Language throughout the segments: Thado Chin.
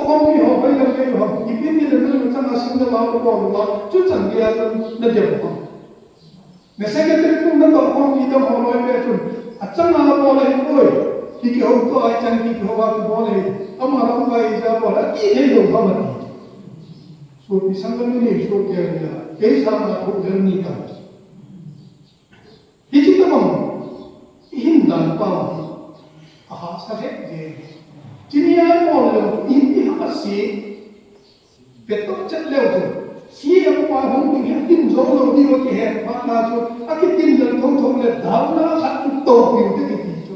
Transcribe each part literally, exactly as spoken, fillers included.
Khompi ho, hoilam gei ho, ipi ti le nang achanga single a kabol uva, chu chan geiya chun nadem ham? Na secretary pu natoh khompi dang ho loi ve chun, achanga bol ahi poi, ki kihouto a ichan ki kihou a kibol ahi, ama lamkai ija bol, ati thei lou ham ati. Sopi sangam ni, sopi a ni a, kei sanga thu lel ni tam. Hiche tobang ihin dan pau hi ahahsa lheh jeng. Chuni a bol leu in iha se, ve toh chet leu chu, C M pa hung ding hi atin jou lou diu akihet phat na chu, akitin lel thotho le dauna khat chu toupiu te kiti chu.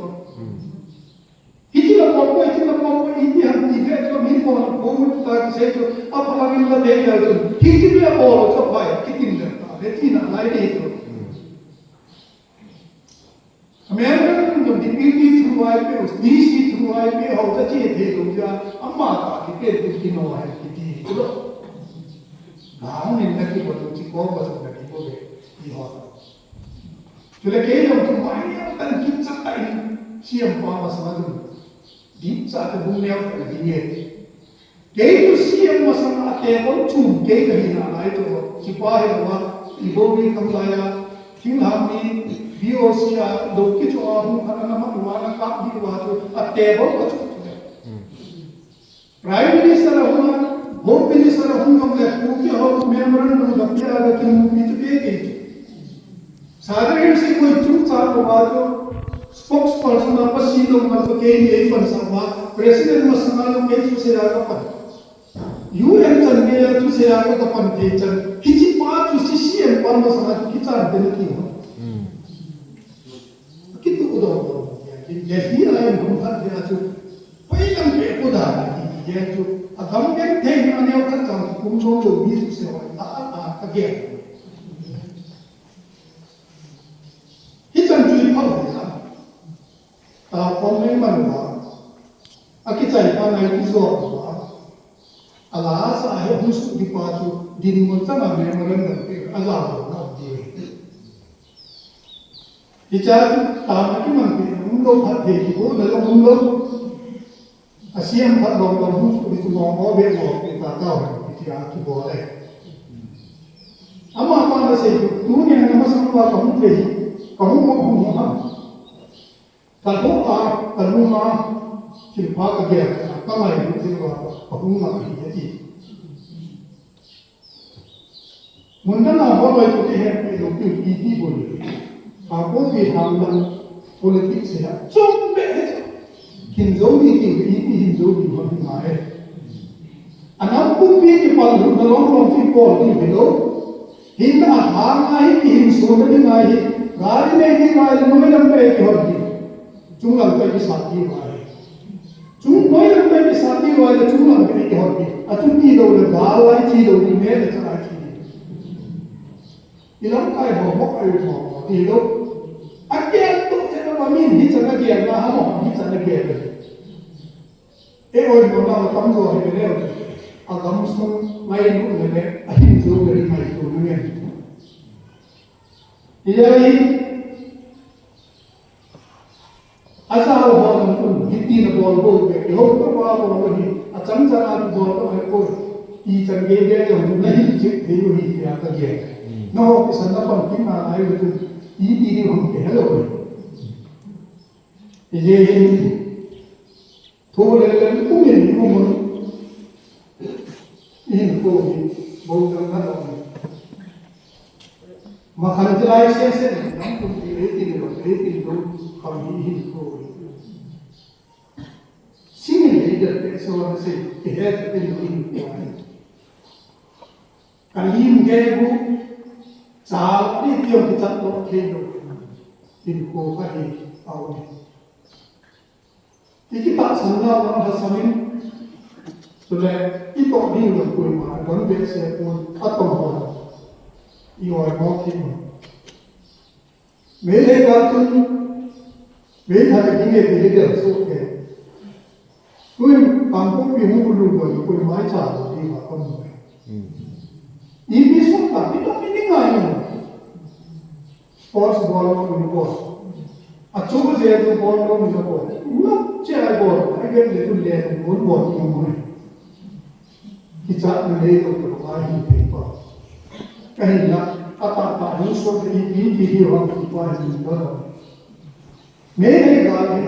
Hiche la bol poi, hiche la bol poi, iti ham ti ve chu, mi bol poi, ta kisei chu, aphalang in la dei leu chu, hiche bia bol chu aphai, kitin lel ta, ve tina lai dei chu. American jong deputy through I P O, D C through I P O, ho ta che thei lou jeh a, ama tah kipe tu kino hai kiti chu lo. Gaon in na kibol chu ko ba chu na kibol ve, ti ho. Chule kei jong chu mai tan kichat tah in C M pa masanga chu. Ding cha te bung neo tah in ding e. Kei chu C M masanga table chun kei kahi nalai chu, hichepa hilou a, Ibomi khanglai a, thinglhang mi, V O C a, lou kicho a, hung khat ana man uva, ana kap ding uva chu, a table kachu chu le. Prime Minister ahung a, Home Minister ahung jong le, Kuki ho memorandum kapia, kakimupi chu kei kei chu. Sir Hills in koi chungchang uva chu spokesperson a pasi lou ngal toh kei ni eipansah uva, President masanga jong kei thusei a kapan. U N chan geiya thusei a kapan thei chan. Hichepa chu C C M pa masanga chu kichan te nati uva. Kitu dong dong. Delhi a in hung khat dia chu. Hoilam pe ko da na ki dia chu. Agam genthei na neo khat chang chu kum dong dong mi thusei uva la a a ka gen. Hichan chu i phal hi a. Ta khom mei man uva. Akichai pa nai kijot uva. Alasa hi hung suh ding pa chu dinmun chang a memorandum pe a jao na di. Hiche chu ta ma kiman pe umlou phat thei kibol na jong umlou. A C M khat lom lom hung suh hi chu mong mo ve mo pe ta tao hen, hitia kibol e. Ama pa na sei chu, tuni a na masang uva kahung thei hi, kahung mo hung hung ham. Kalhoh a, kalung a, thilpha kagel a, kangailut thei uva, kahung ngam ahi ati. Mun dang a holoi chu kihetpi lou pi iti bol. Kangpokpi lhang lang politics hi a chom beh hi chu. Hin jou ding ti, iti hin jou ding ho hi ngai e. Anam pumpi kipal lhun na long long chu ibol ding hilou. Hin a lhang a hi kihin sona ding ahi. Gari nei ding ahi, noi lam beh kihon ding. Chunglang toh kisat diu ahi. Chung noi lam toh kisat diu ahi le chunglang toh kihon diu. Achuti lou le gal a thi lou ding, mel le chang a thi ding. Ilamkai ho mo, ai ho mo, ti lou. Agel toh chet a min hichan agel na ham, hichan agel le. E oi mo na tam jo hi le. Agam sung ngailutna le, ahin jou le ngailutna ngen. Hijeh hin, ajao ho jong chun, hiti nabol bou ve, ihou tobang bol hi, achang chang a bol bou ve, ichan gei gei jong chun, nahin chep thei u hi, tia kagel. Nangho kisan na pan kit nalai u chun, iti ding ham kihe lou. Hijeh hin, Thu lel lel um in um un. Ihinkho hi, bou dang na dong. Makhan chilai sese, nang kum ti eighteen lo, eighteen lo, kham hi ihinkho hi. Singin leader te so na sei, kihe te lo ihinkho hi. Kalim gei bu, chal ni tiang kichat lo thei lo. Ihinkho kha hi, aum. Ikitahsan nau nang lhasam in, chule itoh ding jong koima don behseh pon, atong ho. I oi mo kit mo. Meilhei gal chun, meithal a kinei ti hi del soh e. Tuin Kangpokpi hung ulung jong koima icha lo ti va kamu e. Ipi sung ta, ipi tong ini ngai mo. Sports bol lou ni bol. Achu je tu bol lou ni bol. Lou che ai bol. Ai bel le tu le tu bol bol ni mo. Kichatna neilou tobang ahi thei poi. Ahinla, atahtah hung soh le ipi ti ding ham ti pa hi ding lou. Meitei gal hi,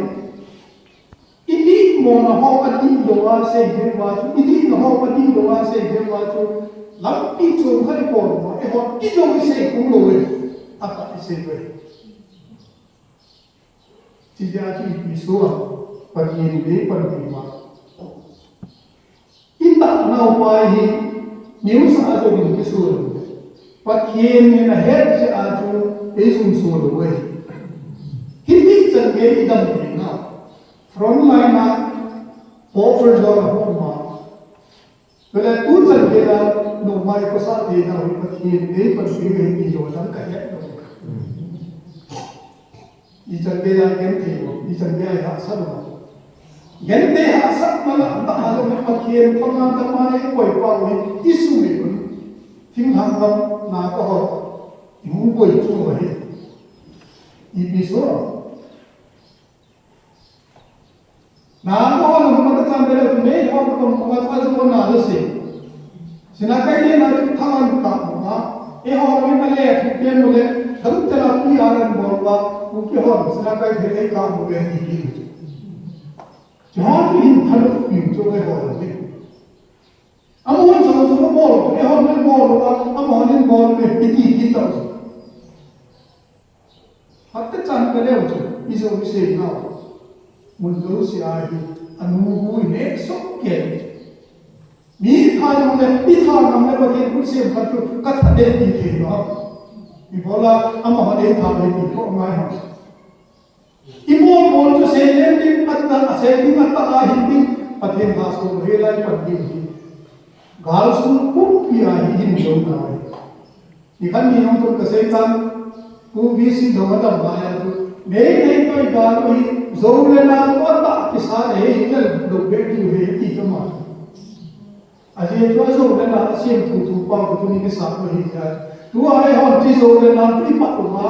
idihtah mona ho adihlou a seiding uva chu, idihtah ho adihlou a seiding uva chu, lampi chom khat ibol uva, eiho kijou isei khum lou e, atah isei uve. Chijeh a chu ipi soh a, Pathen in eipanpi uva. Itahnau pa hi, news a jouvin kisoh lou. Pathen in ahet jeh a chu, eijun soh lou ahi. Hiti chan gei idam thei nau. Front line a, offer jong ahung um a. Chule tuchan geiya, nungmai khosah thei nau hi Pathen in eipanpi uve ti lou dang kahet lou. Ichan geiya genthei lou, ichan geiya hahsat lou. Genthei hahsat mala, taha lou Pathen panga tamana ikoi pau hi, isumil un. Thinglhang gam na kaho, ihung koi chu ahi. Ipi soh. Na mo ho lung ma ka chan bela tu nei ho ko ko ma ka jo na lo se. Sina kai ne na tu thalan ka ma. Eiho lung ma le tu pe mo le. Dam te la pi a ran mo ba. Ku ke ho sina kai the ei ka mo be ni ki. Chi ho tu hin thalu pi to ke ho le. Amo ho jo jo mo lo, eiho ne mo lo ba. Amo ho ne mo lo be ti ki ta. Phat tah chan ka leu chu, ijou isei nau. Mun jouse a hi, anu bu ineh soh kei. Mi tha nang le, mi tha nang le, Pathen khut sem khat chu, ka tha de ti thei nau. Ibola, amaho dei tha de ti ko ngai ha. Ibol bol chu sei le ding, atah, sei ding, atah a hin ding, Pathen tha so he lai pan ding hi. Gal sung pumpi a hi hin lo nai. Nikhat ni jong tun kasei tan, Pu V C dong a dam lai a chu, Meitei toh igal u hi, Zo le Nal toh atah kisa le hi, lel lo be diu hi, ti chu ma. Ajeh chu a Zo le Nal a sem thu thu pau chu tuni kisa u hi ja. Tua eihon chi Zo le Nal chu imat uva.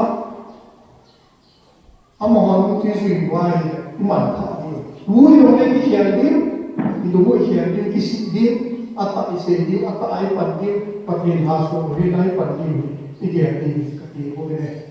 Amahon tui jui uva hi, iman kha ding. Tu jong le kikhel ding, ilung u ikhel ding, kisih ding, atah isei ding, atah a ipan ding, Pathen tha so hi la ipan ding, igel ding, kati bou ve.